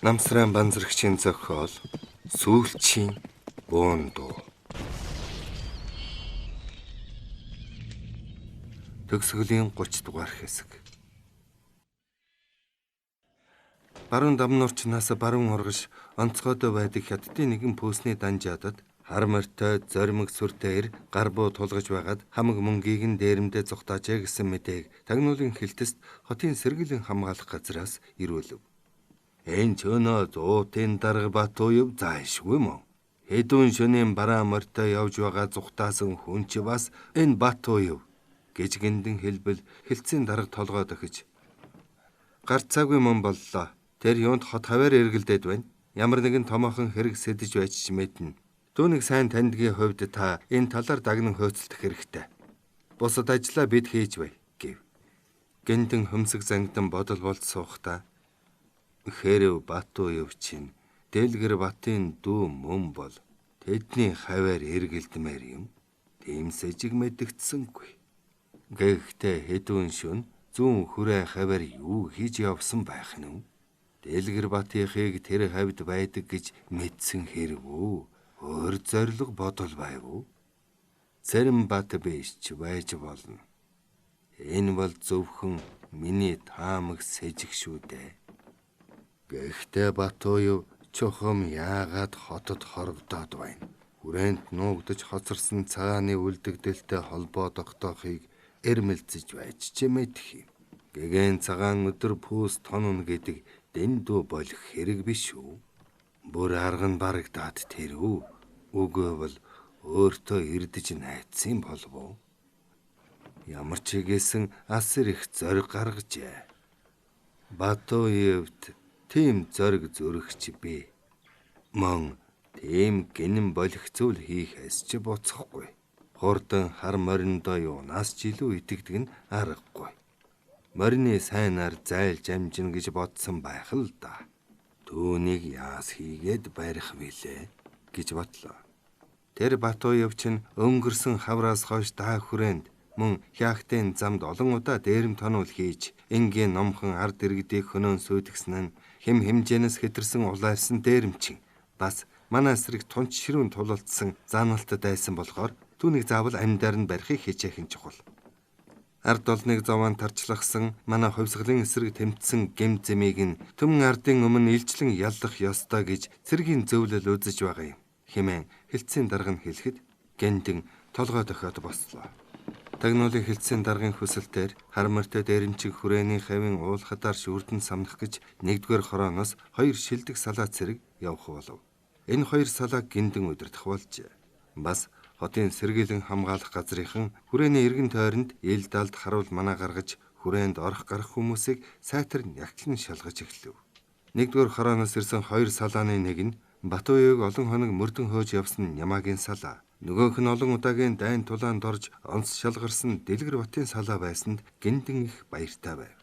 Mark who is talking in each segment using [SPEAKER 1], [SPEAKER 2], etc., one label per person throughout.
[SPEAKER 1] Намсран банзрагчийн зохиол Сүүлчийн буун дуу. Төгсгөлийн 30 дугаар хэсэг. Баруун дамнуурчнаас баруун ургаш онцгойдоо байдаг хятадын нэгэн пөөсний данжаадад хар морьтой зоримог сүртэй гар буу тулгаж байгаад хамаг мөнгийг нь дээрэмдээ зугтаажээ гэсэн мэдээг тагнуулын хилтэст хотын сэргийлэн хамгаалах газраас ирүүлв. Энэ чөнөө зуутын дарга Батуев заашгүй мөн. Хэдүүн шөнийн бараа морьтой явж байгаа зугтаасан хүн чи бас энэ Батуев гэж гиндэн хэлбэл хилцийн дарга толгой дохиж. Гарцаагүй мөн боллоо. Тэр юунд хот хаваар эргэлдээд байна. Ямар нэгэн томоохон хэрэг сэдэж байж ч мэднэ. Түүнийг сайн таньдгийн хувьд та энэ талаар дагнан хөөцөлдөх хэрэгтэй. Бусад ажлаа бид хийж бай гэв. Гиндэн хөмсөг зангидан бодол болд суухдаа Хэрэв Батуев чинь Дэлгэр Батын дүү мөн бол тэдний хаваар эргэлдмээр юм. Тийм сэжиг мэдэгдсэнгүй. Гэхдээ хэдүүн шөн зүүн хүрээ хаваар юу хийж явсан байх нь вэ? Дэлгэр Батынхыг тэр хавьд байдаг гэж мэдсэн хэрэг үү? Өөр зорилго бодол байв уу? Цэрэн Бат биш ч байж болно. Энэ бол зөвхөн миний таамаг сэжиг шүү дээ. Гэхдээ Батуев чухам яагаад хотод хорогдоод байна? Хүрээнд нуугдаж хоцорсон цагааны үлдэгдэлтэй холбоо тогтоохыг эрмэлзэж байж ч мэдэх юм. Гэгэн цагаан өдөр пүүс тонно гэдэг дэндүү болох хэрэг биш үү? Бүр арга нь барагдаад тэр үү? Үгүй бол өөртөө эрдэж найдсан болов уу? Ямар ч хийгээсэн асар их зориг гаргажээ. Батуевт тийм зориг зөрөгч би. Мөн тийм гинэн болох зүйл хийхээс ч буцахгүй. Хурдан хар мориндоо юунаас ч илүү итгэдэг нь аргагүй. Морины сайнаар зайлж амжина гэж бодсон байх л да. Түүнийг яас хийгээд барих вүлээ гэж бодлоо. Тэр Батуев чинь өнгөрсөн хавраас хойш даа хүрээнд мөн хяахтын замд олон удаа дээрэм тонол хийж энгийн номхон ард иргэдийг хөнөөн сүйтгэсэн нь хэм хэмжээнээс хэтэрсэн улаарсан дээрэмчин бас манай эсрэг тунч ширүүн тулалдсан зааналтад айсан болохоор түүнийг заавал амьдаар нь барихыг хичээх нь чухал. Ард олныг зовоон тарчлахсан манай хувьсгалын эсрэг тэмцсэн гэм зэмийг нь түмэн ардын өмнө илчлэн яллах ёстой гэж цэргийн зөвлөл үзэж байгаа юм хэмээн хилцийн дарга нь хэлэхэд гэндэн толгой дохиод бослоо. Тагнуулын хилцийн даргын хүсэлтээр хар морьтой дээрэмчин хүрээний хавийн уул хадаар шүрдэн самнах гэж нэгдүгээр хорооноос хоёр шилдэг салаа цэрэг явах болов. Энэ хоёр салааг гиндэн удирдах болжээ. Бас хотын сэргийлэн хамгаалах газрынхан хүрээний эргэн тойронд ил далд харуул манаа гаргаж хүрээнд орох гарах хүмүүсийг сайтар нягтлан шалгаж эхлэв. Нэгдүгээр хорооноос ирсэн хоёр салааны нэг нь Батуевыг олон хоног мөрдөн хөөж явсан Нямагийн салаа. Нөгөөх нь олон удаагийн дайн тулаанд орж онц шалгарсан Дэлгэр Батын салаа байсанд гиндэн их баяртай байв.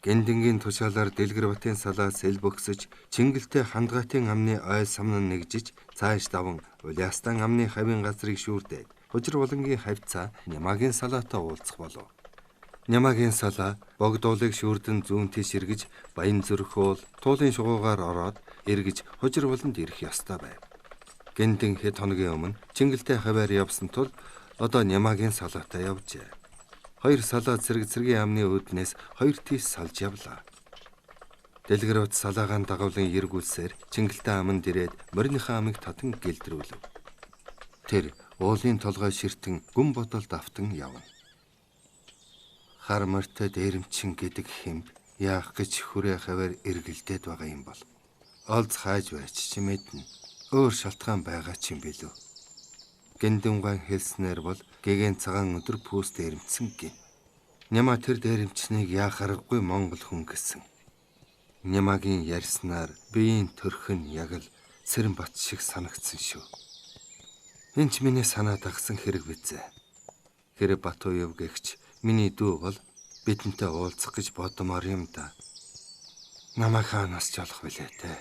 [SPEAKER 1] Гиндэнгийн тушаалаар Дэлгэр Батын салаа сэл бөгсөж Чингэлтэй хандгайтын амны ойл самнан нэгжиж цааш даван Улиастан амны хавийн газрыг шүүрдээд Хужир булангийн хавьцаа Нямагийн салаатай уулзах болов. Нямагийн салаа богдуулыг шүүрдэн зүүн тийш эргэж Баян зүрх уул туулын шугуугаар ороод эргэж Хужир буланд ирэх ёстой байв. Гиндэн хэд хоногийн өмнө Чингэлтэй хаваар явсан тул одоо Нямагийн салаатай явжээ. Хоёр салаа цэрэг цэргийн амны үүднээс хоёр тийш салж явлаа. Дэлгэр бат салаагаан дагавлан эргүүлсээр Чингэлтэй аманд ирээд мориныхаа амыг татан гэлдрүүлв. Тэр уулын толгой ширтэн гүн бодолд автан явна. Хар морьтой дээрэмчин гэдэг хэмб яах гэж хүрээ хаваар эргэлдээд байгаа юм бол олз хааж байж ч мэднэ. Өөр шалтгаан байгаа ч юм билүү. Гиндэнгаан хэлснээр бол гэгэн цагаан өдөр пүүс дээрэмдсэн гин. Няма тэр дээрэмчнийг яах аргагүй монгол хүн гэсэн. Нямагийн ярьснаар биеийн төрх нь яг л Цэрэн бат шиг санагдсан шүү. Энэ ч миний санаа дагсан хэрэг бизээ. Хэрэг Батуев гэгч миний дүү бол бидэнтэй уулзах гэж бодомоор юм да. Намайг хаанаас ч олох билээ те.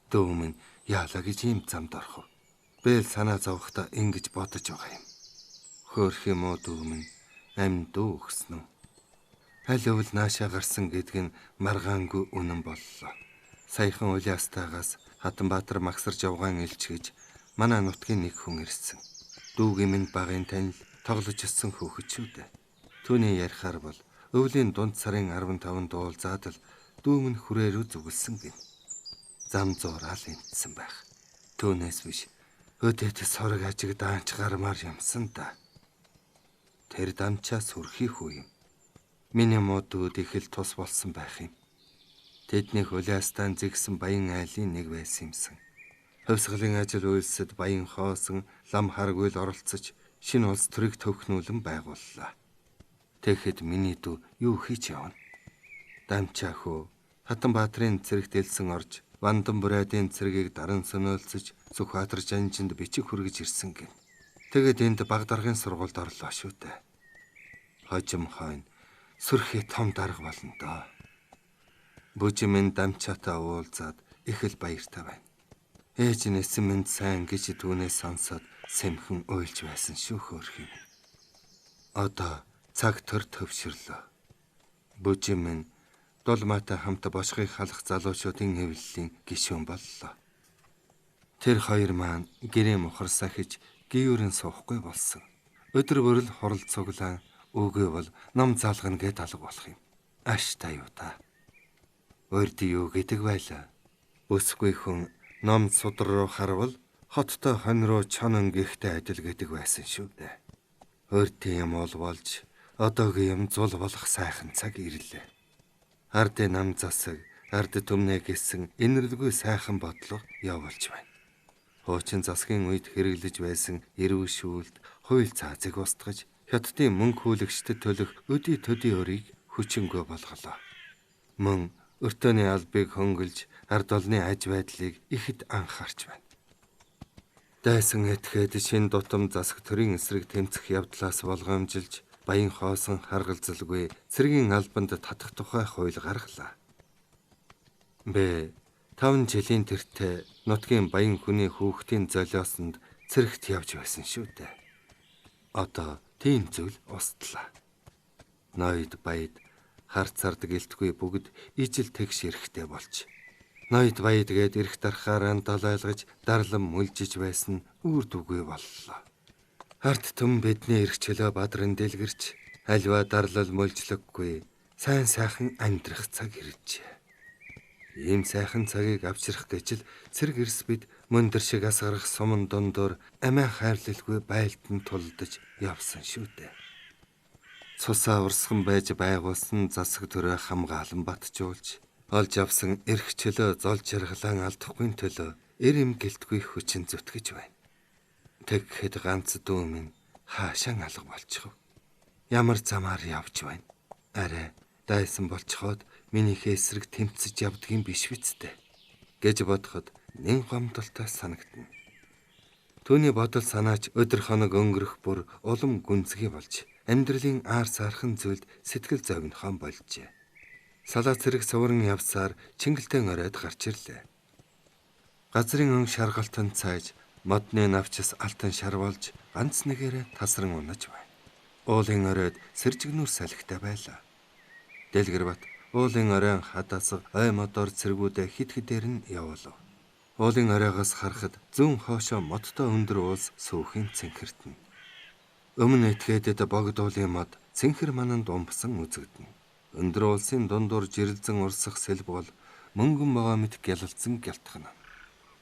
[SPEAKER 1] Дүү минь яалаа гэж ийм замд орох вэ? Бэл санаа зовхдоо ингэж бодож байгаа юм. Хөөх юм уу дүү минь амь дүү өгсөн үү? Аль өвөл наашаа гарсан гэдг нь маргаангүй үнэн боллоо. Саяхан Улиастаагаас Хатанбаатар Магсар Жавгаан элч гэж манай нутгийн нэг хүн ирсэн. Дүүгийн минь багын танил тоглож өссөн хүүхэд шүү дээ. Түүний ярихаар бол өвлийн дунд сарын 15-нд уулзаад л дүү минь хүрээ рүү зүгэлсэн гин. Зам зураал энтсэн байх. Түүнээс биш өдөөт сорог ажиг даанч гармаар юмсан да. Тэр дамчаа сүрхий хүү юм. Миний мод дүүд их л тус болсон байх юм. Тэднийх Улиастан зэгсэн баян айлын нэг байсан юмсан. Хувьсгалын ажил үйлсэд баян хоосон лам харгуйл оролцож шинэ улс төрийг төвхнүүлэн байгууллаа. Тэгэхэд миний дүү юу хийж явна? Дамчаа хөө Хатанбаатарын цэрэгт элсэн орж Вандан бурайдын цэргийг даран сониолцож Сүхбаатар жанжинд бичиг хүргэж ирсэн гин. Тэгээд энд баг даргын сургуульд орлоо шүү дээ. Хожим хойно сүрхий том дарга болно доо. Бүжин минь дамчаатай уулзаад их л баяртай байна. Ээж нь эсэн минь сайн гэж түүнээс сонсоод сэмхэн уйлж байсан шүү хөөрх юм. Одоо цаг төр төвшөрлөө. Бүжин минь Дулмаатай хамт бошгыг халах залуучуудын хэвлэлийн гишүүн боллоо. Тэр хоёр маань гэрээ мухар сахиж гүйрэн суухгүй болсон. Өдөр бүр л хурал цуглаан үгүй бол ном заалгана гэд алга болох юм. Аш та юу та. Урд юу гэдэг байлаа. Бүсгүй хүн ном судар руу харвал хоттой хонь руу чонон гихтэй адил гэдэг байсан шүү дээ. Урдын юм уул болж одоогийн юм зул болох сайхан цаг ирлээ. Ардын нам засаг, ард түмнээ гэсэн энэрлгүй сайхан бодлого явуулж байна. Хуучин засгийн үед хэрэглэж байсан эрүү шүүлт, хууль цаазыг устгаж, хятадын мөнгө хүлэгчдэд төлөх өдий төдий өрийг хүчингүй болголоо. Мөн өртөөний албыг хөнгөлж, ард олны аж байдлыг ихэд анхаарч байна. Дайсан этгээд шин дутам засаг төрийн эсрэг тэмцэх явдлаас болгоомжилж, баян хоосон харгалзалгүй цэргийн албанд татах тухай хууль гаргалаа. Бэ 5 жилийн тэртээ нутгийн баян хүний хүүхдийн золиосонд цэрэгт явж байсан шүү дээ. Одоо тийм зүйл устлаа. Ноёд баяд хар цард гэлтгүй бүгд ижил тэгш эрэхтэй болж ноёд баяд гээд эрх дарахаараа далайлгаж дарлан мүлжиж байсан үр дүгүй боллоо. Ард түмэн бидний эрх чөлөө бадран дэлгэрч альва дарлал мүлжлэггүй сайн сайхан амьдрах цаг иржээ. Ийм сайхан цагийг авчрах гэж л цэрэг эрс бид мөндөр шиг асгарах суман дундуур амиа хайрлалгүй байлдан тулдаж явсан шүү дээ. Цусаа урсган байж байгуулсан засаг төрөө хамгаалан батжуулж олж авсан эрх чөлөө зол жаргалаан алдахгүй төлөө эр эм гэлтгүй хүчин зүтгэж байна. Тэгэхэд ганц дүү минь хаашаа алга болчихов. Ямар замаар явж байна. Арай дайсан болцоход минийхээ эсрэг тэмцэж явдгийн биш үсттэй гэж бодоход нэн гомдолтой санагдана. Түүний бодол санаач өдөр хоног өнгөрөх бүр улам гүнзгий болж амьдралын аар саархан зүйлд сэтгэл зовнохоо болжээ. Салаа цэрэг сувран явсаар чингэлтэн оройд гарч ирлээ. Газрын өн шаргалтан цайж модны навчис алтан шар болж ганц нэгээрээ тасран унаж байна. Уулын оройд сэржигнүр салхитай байлаа. Дэлгэрбат уулын оройн хадаас ой модоор цэргүүдээ хит хитээр нь явуулав. Уулын оройгоос харахад зүүн хоошоо модтой өндөр уулс сүүхийн цэнхэртэнэ. Өмнө этгээдэд богд уулын мод цэнхэр мананд умбсан үзэгдэнэ. Өндөр уулсын дундуур жирэлзэн урсах сэлб бол мөнгөн могоо мэт гялалзан гялтгана.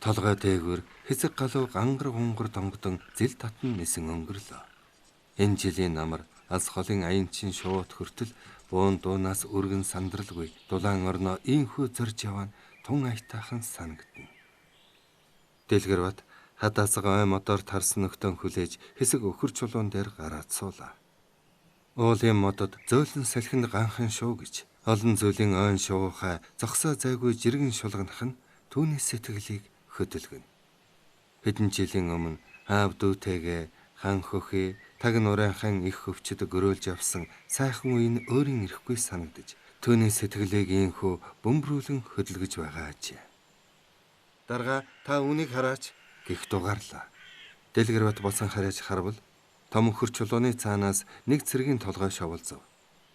[SPEAKER 1] Толгой дээгүүр хэсэг галуу гангар гунгар донгодон зэл татан нисэн өнгөрлөө. Энэ жилийн намар алс холын аянчин шуут хүртэл буун дуунаас өргөн сандралгүй дулаан орноо ийхүү зорж яваа нь тун аятайхан санагдана. Дэлгэрбат хадаасгаа ой модоор тарсан нөхдөн хүлээж хэсэг өхөр чулуун дээр гараад суулаа. Уулын модод зөөлөн салхинд ганхан шуу гэж олон зүйлийн ойн шуухай зогсоо зайгүй жиргэн шулганах нь түүний сэтгэлийг хөдөлгөнө. Хэдэн жилийн өмнө аав дүүтэйгээ хан хөхий таг нурайхан их хөвчд гөрөөлж авсан сайхан үе нь өөрийн ирэхгүй санагдаж түүний сэтгэлийг ийхүү бөмбөрүүлэн хөдөлгөж байгаа ажээ. Дарга та үүнийг хараач гэх дугаарлаа. Дэлгэрбат болсон хараач харвал том өхөр чулууны цаанаас нэг цэргийн толгой шоволзов.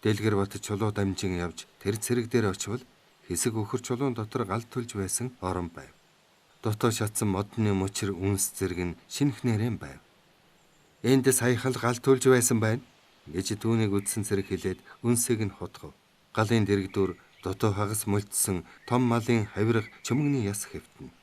[SPEAKER 1] Дэлгэрбат чулуу дамжин явж тэр цэрэг дээр очивол хэсэг үхэр чулуун дотор гал түлж байсан орон байв. Дотоо шатсан модны мөчр үнс зэрэг нь шинэхнэрэн байв. Энд саяхан л гал түлж байсан байна гэж түүнийг үдсэн зэрэг хэлээд үнсийг нь хутгав. Галын дэрэгдүр дотоо хагас мөлдсөн том малын хавирга чөмгөний яс хэвтэнэ.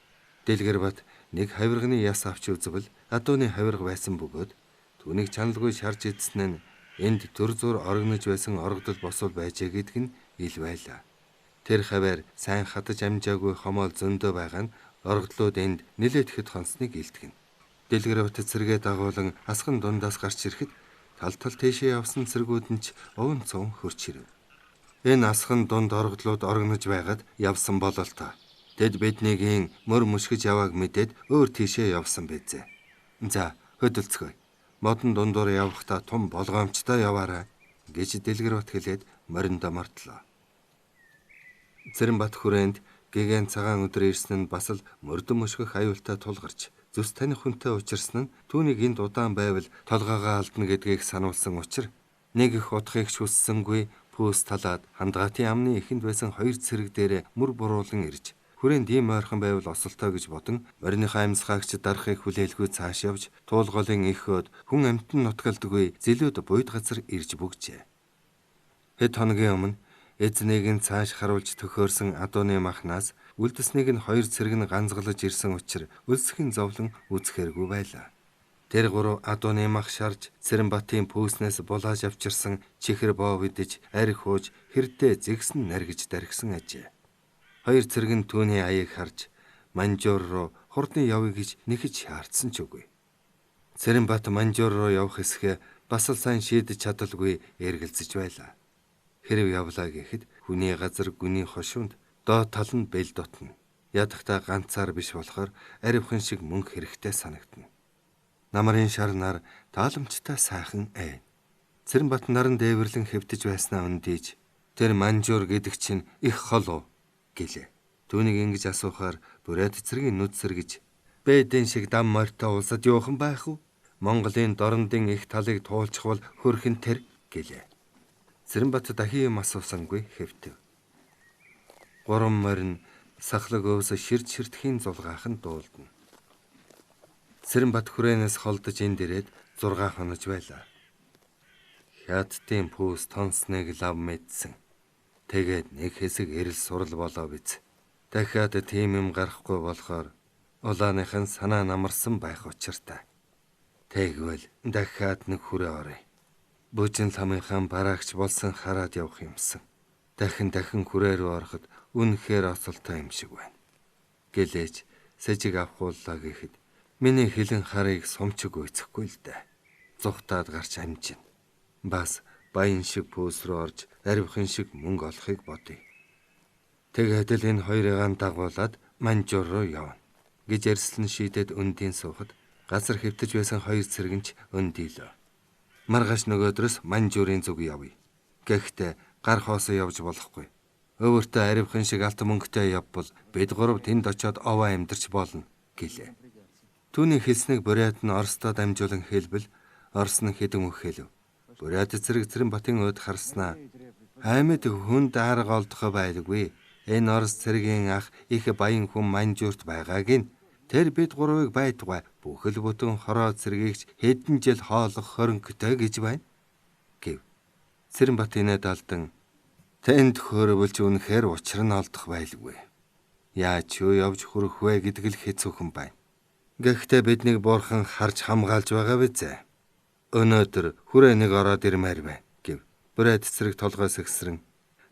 [SPEAKER 1] Дэлгэрбат нэг хавирганы яс авч үзвэл адууны хавирга байсан бөгөөд түүнийг чаналгүй шарж идсэн нь энд төр зур орогнож байсан орогдол босвол байжээ гэдг нь ил байлаа. Тэр хаваар сайн хатаж амжаагүй хомоол зөндөө байгаа нь орогдлууд энд нилээд хэд хонсныг илтгэнэ. Дэлгэрбат цэргээ дагуулan асхан дундаас гарч ирэхэд тал тал тийшээ явсан цэргүүд нь ч овон цовон хөрч ирэв. Энэ асхан дунд орогдлууд орогнож байгаад явсан бололтой. Тэд биднийг мөр мөшгөж явааг мэдээд өөр тийшээ явсан байзээ. За хөдөлцгөөе. Модон дундуур явахдаа тум болгоомжтой яваарай гэж Дэлгэрбат хэлээд мориндоо мордлоо. Цэрэнбат хүрээнд гэгэн цагаан өдөр ирсэн нь бас л мөрдөн мөшгөх аюултай тулгарч зүс таних хүнтэй учирсан нь түүнийг энд удаан байвал толгоогоо алдна гэдгийг сануулсан учир нэг их утгыг ч хүссэнгүй пүүс талаад хандгаатын амны эхэнд байсан хоёр цэрэг дээрээ мөр буруулан ирж хүрээнд ийм ойрхон байвал осолтой гэж бодон мориныхоо амьсгаагч дарахыг хүлээлгүй цааш явж туулголын их хөөд хүн амьтан нутгалдаггүй зэлүүд буйд газар ирж бөгжээ. Хэд хоногийн өмнө эзнийг нь цааш харуулж төхөөрсөн адууны махнаас үлдсэнийг нь хоёр цэрэг нь ганцгалаж ирсэн учир өлсөхийн зовлон үзэхэргүй байлаа. Тэр гурав адууны мах шарж Цэрэнбатын пүүснээс булааж авчирсан чихэр боо видэж арх хууж хэрдээ зэгсэн наргиж даргисан ажээ. Хоёр цэрэг нь түүний аяыг харж Манжуур руу хурдан явъя гэж нэхэж шаардсан ч үгүй. Цэрэнбат Манжуур руу явах хэсгээ бас л сайн шийдэж чадалгүй эргэлзэж байлаа. Хэрв явлаа гэхэд хүний газар гүний хошуунд доод тал нь бэл дутна. Ядахтаа ганцаар биш болохоор аривхан шиг мөнгө хэрэгтэй санагдана. Намрын шар нар тааламжтай сайхан айн. Цэрэнбат наран дээвэрлэн хэвтэж байснаа өндийж тэр Манжуур гэдэг чинь их хол уу гэлээ. Түүнийг ингэж асуухаар бүрээд цэргийн нүд сэргэж бэдэн шиг дам морьтой улсад юухан байх вэ? Монголын дорндын их талыг туулчихвал хөрхэн тэр гэлээ. Цэрэнбат дахин юм асуусангүй хэвтэв. Гурван морин сахлаг өвс ширд ширтхийн зулгаахан дуулдна. Цэрэнбат хүрээнээс холдож энд ирээд 6 хонож байлаа. Хятадын пүүс тонсныг лав мэдсэн. Тэгээд нэг хэсэг эрэл сурал болоо биз. Дахиад тийм юм гарахгүй болохоор улааных нь санаа намарсан байх учиртай. Тэгвэл дахиад нэг хүрээ оръё. Бүүжин ламынхаа бараагч болсон хараад явах юмсан. Дахин дахин хүрээ рүү ороход үнэхээр осолтой юм шиг байна. Гэлээч сэжиг авахууллаа гэхэд миний хилэн харыг сумчиг үйцэхгүй л дээ. Зүхтаад гарч амжина. Бас баян шиг пүүс рүү орж аривхан шиг мөнгө олохыг бодъё. Тэгээд л энэ хоёрыг дагуулад Манжуур руу явна гэж ярьслан шийдээд өндийн суухад газар хэвтэж байсан хоёр цэргэнч өндийлөө. Маргааш нөгөөдрөөс Манжуурын зүг явъя. Гэхдээ гар хоосоо явж болохгүй. Өвөртөө аривхан шиг алт мөнгөтэй явбал бид гурав тэнд очиод овоо амьдарч болно гэлээ. Түүний хэлснийг Бурят нь Оросдоо дамжуулан хэлбэл Орос нь хэдэн үг хэлв. Бурят цэрэг Цэрэнбатын өөд харснаа аймд хүнд арга олдох байлгүй. Энэ Орос цэргийн ах их баян хүн Манжуурт байгааг нь тэр бид гурвыг байтугай бүхэл бүтэн хороо цэргийгч хэдэн жил хоолох хөрөнгөтэй гэж байна гэв. Цэрэнбат инээд алдан тэнд хөрвөлж үнэхээр учир нь олдох байлгүй. Яаж юу явж хүрэх вэ гэдэг л хэцүүхэн байна. Гэхдээ биднийг бурхан харж хамгаалж байгаа биз? Өнөөдөр хүрээ нэг ороод ирмээр байна гэв. Бүрээд цэрэг толгой сэгсрэн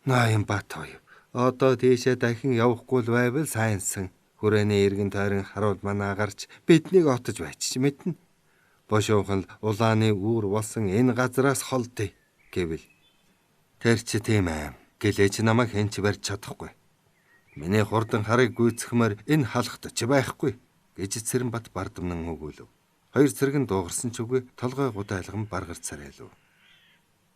[SPEAKER 1] ноён бат хоёр. Одоо тийшээ дахин явахгүй л байвал сайнсан. Хүрээний эргэн тойрон харуул манаа гарч биднийг отож байчих мэднэ. Бошуухан улааны үүр болсон энэ газраас холдъё гэвэл тэр чи тийм аим гэлээч намайг хэн ч барьж чадахгүй. Миний хурдан харыг гүйцэхмээр энэ халахт ч байхгүй гэж Цэрэнбат бардамнан өгүүлв. Хоёр цэрэг нь дуугарсан ч үгүй толгой гудайлган баргар царайлв.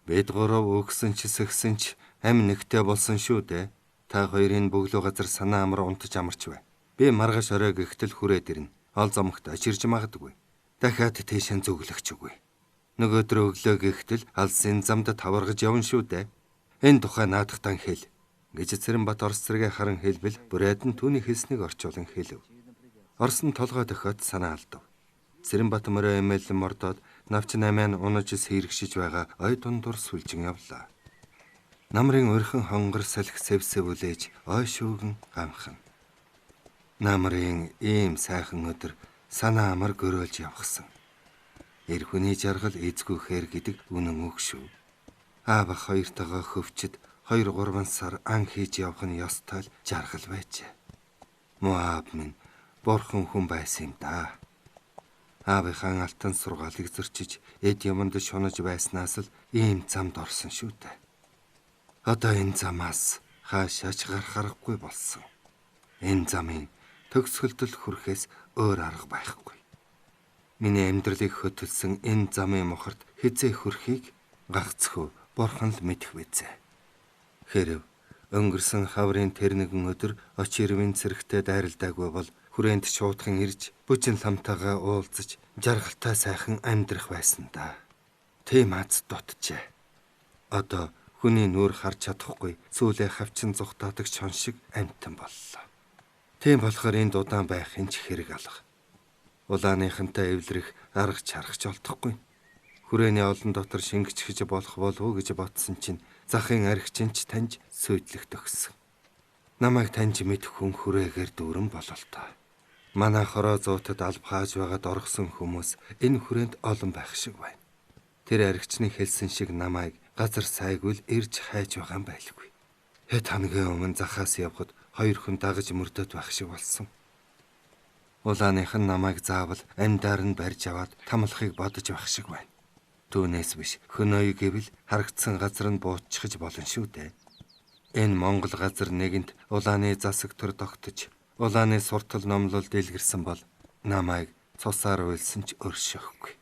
[SPEAKER 1] Бид гурав өгсөн ч сэгсэн ч амь нэгтэй болсон шүү дээ. Та хоёрын бөглөө газар санаа амар унтаж амарч бай. Би маргааш орой гэхтэл хүрээд ирнэ. Ол зомогт очирж магадгүй. Дахиад тийшээ зүглэх ч үгүй. Нөгөөдрөө өглөө гэхтэл алсын замд таваргаж явна шүү дээ. Энэ тухай наадахтан хэл. Гэж Цэрэнбат Орос зэргээ харан хэлбэл Бурайд нь түүний хэлснийг орчуулан хэлв. Орос нь толгой дохиод санаа алдав. Цэрэнбат морой эмээлэн мордоод навч 8 унаж сэргшиж байгаа ой дундуур сүлжин явлаа. Намрын өрхөн хонгор салхи сэвсэв үлээж ой шүүгэн гамхан. Намрын ийм сайхан өдөр санаа амар гөрөөлж явхсан. Эр хүний жаргал эзгүүхээр гэдэг үнэн үг шүү. Аав хоёртойгоо хөвчд 2-3 сар ан хийж явах нь ёстой л жаргал байжээ. Муу аав минь бурхан хүн байсан юм да. Аавынхаа алтан сургаалыг зөрчиж эд юмд шунаж байснаас л ийм замд орсон шүү дээ. Одоо энэ замаас хаашаач гарах аргагүй болсон. Энэ замын төгсгөлдөл хүрэхээс өөр арга байхгүй. Миний амьдралыг хөтөлсөн энэ замын мохорт хэзээ хүрэхийг гагцхүү бурхан л мэдэх вэзээ. Хэрв өнгөрсөн хаврын тэр нэгэн өдөр Очирвын цэрэгтэй дайралдаагүй бол хүрээнд шуудхан ирж Бүжин ламтайгаа уулзаж жаргалтай сайхан амьдрах байсан да. Тийм аз дутжээ. Одоо хүний нүүр харж чадахгүй сүүлээ хавчин зугтаадаг чон шиг амтан боллоо. Тийм болохоор энд удаан байхын ч хэрэг алга. Улааныхантай эвлэрэх арга чарах ч олдохгүй. Хүрээний олон дотор шингэчихэж болох болов уу гэж бодсон чинь захын архичин ч таньж сүйтлэх төгссөн. Намайг таньж мэдэх хүн хүрээгээр дүүрэн бололтой. Манай хороо зуутад алба хааж байгаад оргосон хүмүүс энэ хүрээнд олон байх шиг байна. Тэр архичны хэлсэн шиг намайг газар сайгүй л ирж хайж байгаа юм байлгүй. Хэд хоногийн өмнө захаас явхад хоёр хүн дагаж мөрдөд байх шиг болсон. Улааных нь намайг заавал амьдаар нь барьж аваад тамлахыг бодож байх шиг байна. Түүнээс биш хөнөөе гэвэл харагдсан газар нь буутчихж болно шүү дээ. Энэ Монгол газар нэгэнт улааны засаг төр тогтож улааны суртал номлол дэлгэрсэн бол намайг цусаар уйлсан ч өршөөхгүй.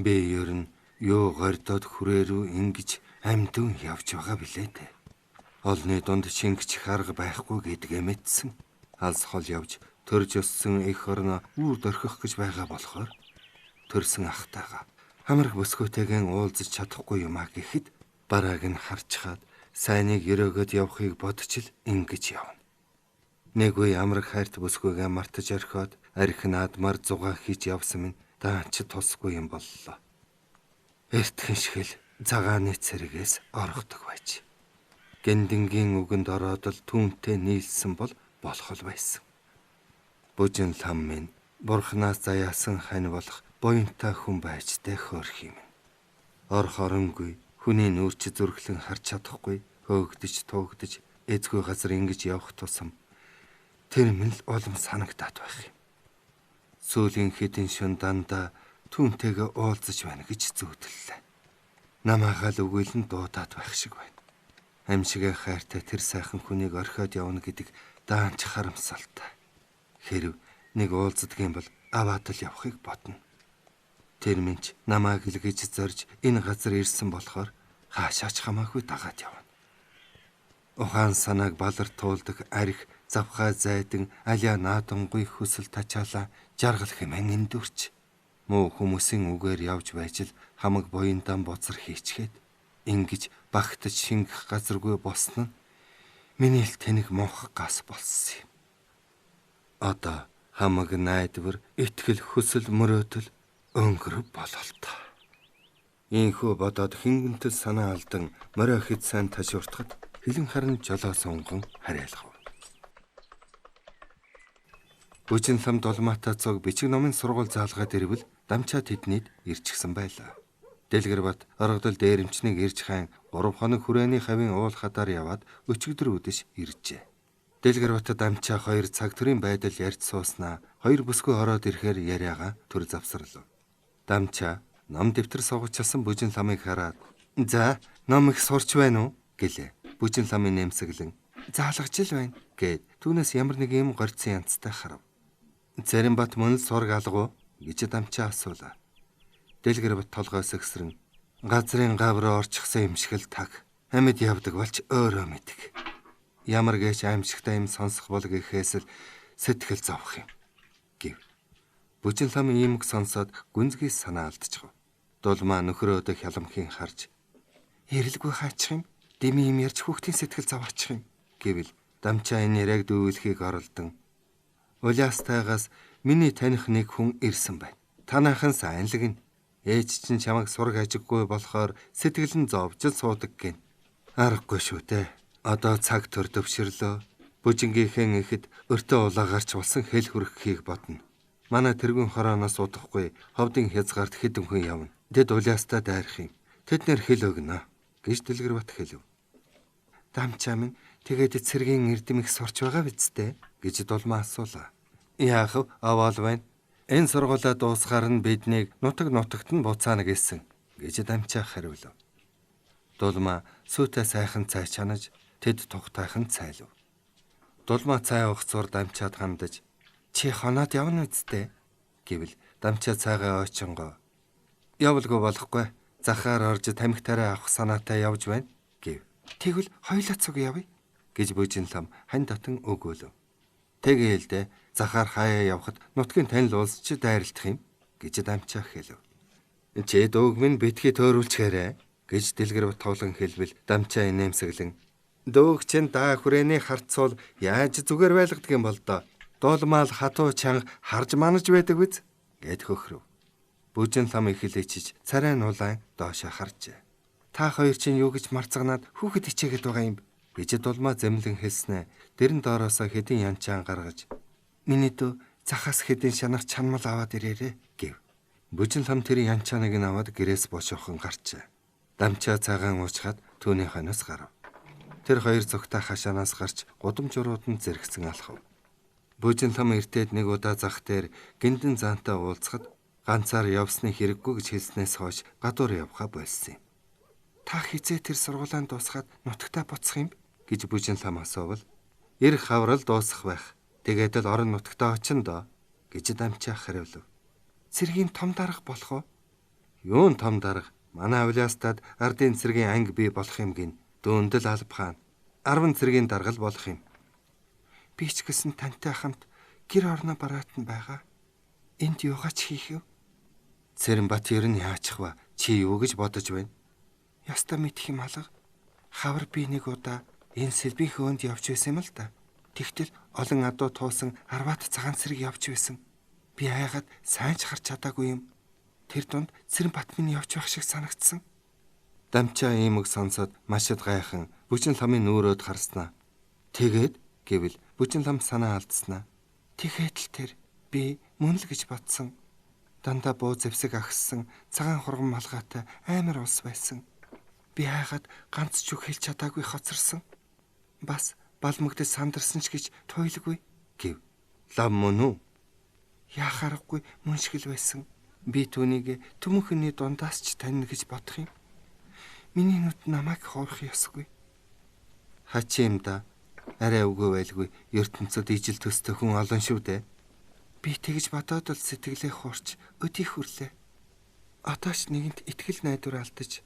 [SPEAKER 1] Би ер нь юу гордоод хүрээ рүү ингэж амьдун явж байгаа билээ дээ. Олны дунд шингэчих арга байхгүй гэдгээ мэдсэн. Алс хол явж төрж өссөн эх орноо үүр дорхих гэж байгаа болохоор төрсөн ахтайгаа хамрах бүсгүйтэйгэн уулзаж чадахгүй юм а гэхэд барааг нь харчхаад сайныг өрөөгöd явахыг бодож л ингэж явна. Нэг үе амраг хайрт бүсгүйгээ мартаж орхиод арх наадмаар зугаа хийж явсан минь даанч тусгүй юм боллоо. Эртхэн шигэл цагааны цэргээс орохдог байж. Гэндэнгийн үгэнд ороод л түүнтэй нийлсэн бол болох л байсан. Бүжин лам минь бурхнаас заяасан хань болох буянтай хүн байж тэ хөөрх юм. Орох оронгүй хүний нүүрч зүрхлэн харж чадахгүй хөөгдөж туугдож эзгүй газар ингэж явах тусам тэр минь л улам санагдаад байх юм. Сүүлийн хэдэн шөн дандаа түүнтэйгээ уулзаж байна гэж зүйдлээ. Намаагаа л үгүйлэн дуудаад байх шиг байна. Амьшигээ хайртай тэр сайхан хүнийг орхиод явна гэдэг даанч харамсалтай. Хэрв нэг уулздаг юм бол аваад л явахыг бодно. Тэр минь ч намайг л гэж зорж энэ газар ирсэн болохоор хаашаач хамаагүй дагаад явна. Ухаан санааг балар туулдаг арх завхаа зайдан алиа наадамгүй хүсэл тачаалаа жаргал хэмээн эндүрч муу хүмүүсийн үгээр явж байж л хамаг буяндан боцор хийчгээд ингэж багтаж шингэх газаргүй болсон нь миний л тэнэг мунхаг гас болсон юм. Одоо хамаг найдвар, итгэл хүсэл мөрөөдөл өнгөрөв бололтой. Ийхүү бодоод хингэнтэл санаа алдан морой хэд сайн ташууртахад хилэн харан жолоо сунган харьяалгав. Бүжин лам дулмаатай цог бичиг номын сургууль заалгаад ирвэл дамчаа тэднийд ирчихсэн байлаа. Дэлгэрбат оргодол дээрэмчнийг ирж хайн 3 хоног хүрээний хавийн уул хадаар яваад өчигдөр үдэш иржээ. Дэлгэрбат дамчаа 2 цаг төрийн байдал ярьж сууснаа хоёр бүсгүй ороод ирэхээр яриагаа төр завсарлав. Дамчаа ном дэвтэр суугчилсан Бүжин ламыг хараад "За, ном их сурч байна уу?" гэлээ. Бүжин ламын нэмсэглэн "Заалгаж л байна" гэд түүнээс ямар нэг юм горьдсон янзтай харав. Цэрэнбат мөн л сураг алга уу гэж дамчаа асуулаа. Дэлгэрбат толгой сэгсрэн газрын гав руу орчихсон юм шиг л таг. Амьд явдаг болж өөрөө мэддэг. Ямар гээч аимшигтай юм сонсох бол гэхээс л сэтгэл зовх юм гэв. Бүжин лам ийм үг сонсоод гүнзгий санаа алдчихв. Дулмаа нөхрөөдөө хяламхийн харж "Эрэлгүй хаачих юм" Дими юм ярьж хүүхдийн сэтгэл зовоочих юм гэвэл Дамчаа энэ яриаг дүүлэхийг оролдон Улаастайгаас миний таних нэг хүн ирсэн байна. Танайхан сайн л гин. Ээж чинь чамайг сураг ажиггүй болохоор сэтгэл нь зовж суудаг гин. Аргагүй шүү дээ. Одоо цаг төр төвшөрлөө. Бүжингийнхэн ихэд өртөө улаагарч болсон хэл хүргэхийг бодно. Манай тэргүүн хорооноос удахгүй ховдын хязгаарт хэдэн хүн явна. Тэд Улаастай дайрах юм. Тэд нэр хэл өгнө гэж Дэлгэрбат хэлв. Дамчаа минь тэгээд цэргийн эрдэм их сурч байгаа биз дээ гэж Дулмаа асуулаа. Яах вэ? Аваал байна. Энэ сургуулаа дуусгаар нь биднийг нутаг нутагт нь буцаана гэсэн гэж Дамчаа хариулв. Дулмаа сүйтэй сайхан цай чанаж тэд тухтайхан цайлв. Дулмаа цай уух зур Дамчаад хандаж чи хоноод явна үсттэй гэвэл Дамчаа цайгаа ойчонгоо явалгүй болохгүй захаар орж тамхи тариа авах санаатай явж байна гэв. Тэгвэл хоёулаа цуг явъя гэж Бүжин лам хань татан өгөөлв. Тэгээл дээ захаар хаяа явхад нутгийн танил улс чи дайралтах юм гэж Дамчаа хэлв. Чи дүүг минь битгий төөрүүлчихээрэй гэж Дэлгэрбат товлон хэлбэл Дамчаа инээмсэглэн дүүг чинь даа хүрээний харцуул яаж зүгээр байлгадаг юм бол доо. Дулмаал хатуу чанга харж манаж байдаг биз гэд хөхрөв. Бүжин лам ихэлээчиж царай нулаан доошоо харжээ. Та хоёр чинь юу гэж марцагнаад хүүхэд хичээгээд байгаа юм гэж Дулмаа зэмлэн хэлснэ. Дэрэн доороосоо хэдэн янчаан гаргаж миний дүү захаас хэдэн шанар чанмал аваад ирээрээ гэв. Бүжин лам тэр янчааныг нь аваад гэрээс бошоохон гарчээ. Дамчаа цагаан уучхад түүний хойноос гарав. Тэр хоёр зүгтаа хашаанаас гарч гудамж урууд нь зэрэгцэн алхав. Бүжин лам эртээд нэг удаа зах дээр гиндэн заантай уулзахад ганцаар явсны хэрэггүй гэж хэлснээс хойш гадуур явхаа болсон юм. Та хизээ тэр сургуулаа дуусгаад нутагтаа буцах юм гэж Бүжин лам асуувал эр хаврал дуусах байх. Тэгээд л орон нутагтаа очин доо гэж Дамчаа хариулв. Цэргийн том дарга болох уу? Юун том дарга? Манай Улаастад ардын цэргийн анги бий болох юм гин. Дөөндөл алба хаан. 10 цэргийн даргал болох юм. Би ч гэсэн тантай хамт гэр орноо бараат нь байгаа. Энд юугаач хийх вэ? Цэрэнбат ер нь яачих вэ? Чи юу гэж бодож байна? Яста мэдэх юм алга. Хавар би нэг удаа энэ сэлбийн хөөнд явж байсан юм л да. Тэгтэл олон адуу туусан арваат цагаан цэрэг явж байсан. Би хайгаад сайн ч харж чадаагүй юм. Тэр дунд Цэрэнбат минь явж байх шиг санагдсан. Дамчаа ийм үг сонсоод маш их гайхан Бүжин ламын нүрөөд харснаа. Тэгээд гэвэл Бүжин лам санаа алдснаа. Тэгэхэд л тэр би мөн л гэж бодсон. Дандаа буу зэвсэг агссан цагаан хурган малгайтай амар улс байсан. Би хайгаад ганц ч үг хэлж чадаагүй хоцорсон. Бас балмагдаж сандарсан ч гэж туйлгүй гэв. Лам мөн үү? Яах аргагүй мөн шиг л байсан. Би түүнийг түмэнхний дундаас ч танина гэж бодох юм. Миний нүд намайг хоорох ёсгүй. Хачин юм да. Арай үгүй байлгүй ертөнцид ижил төстэй хүн олон шүү дээ. Би тэгж бодоод л сэтгэлээ хуурч өдий хүрлээ. Одоо ч нэгэнт итгэл найдвар алдаж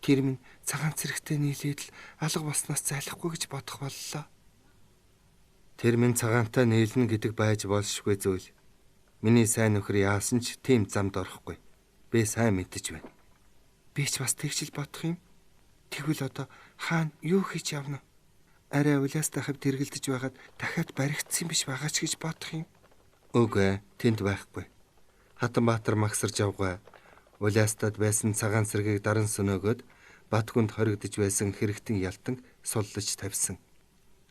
[SPEAKER 1] тэр минь цагаан цэрэгтэй нийлээд л алга болсноос зайлахгүй гэж бодох боллоо. Тэр минь цагаантай нийлнэ гэдэг байж болшгүй зүйл. Миний сайн нөхөр яасан ч тийм замд орохгүй. Би сайн мэдэж байна. Би ч бас тэгж л бодох юм. Тэгвэл одоо хаана юу хийж явна? Арай Улаастай хавьд тэргэлдэж байгаад дахиад баригдсан биш байгаа ч гэж бодох юм. Үгүй тэнд байхгүй. Хатанбаатар магсарч явгүй. Улаастад байсан цагаан цэргийг даран сөнөөгөөд Батгүнд хоригдож байсан хэрэгтэн ялтан суллаж тавьсан.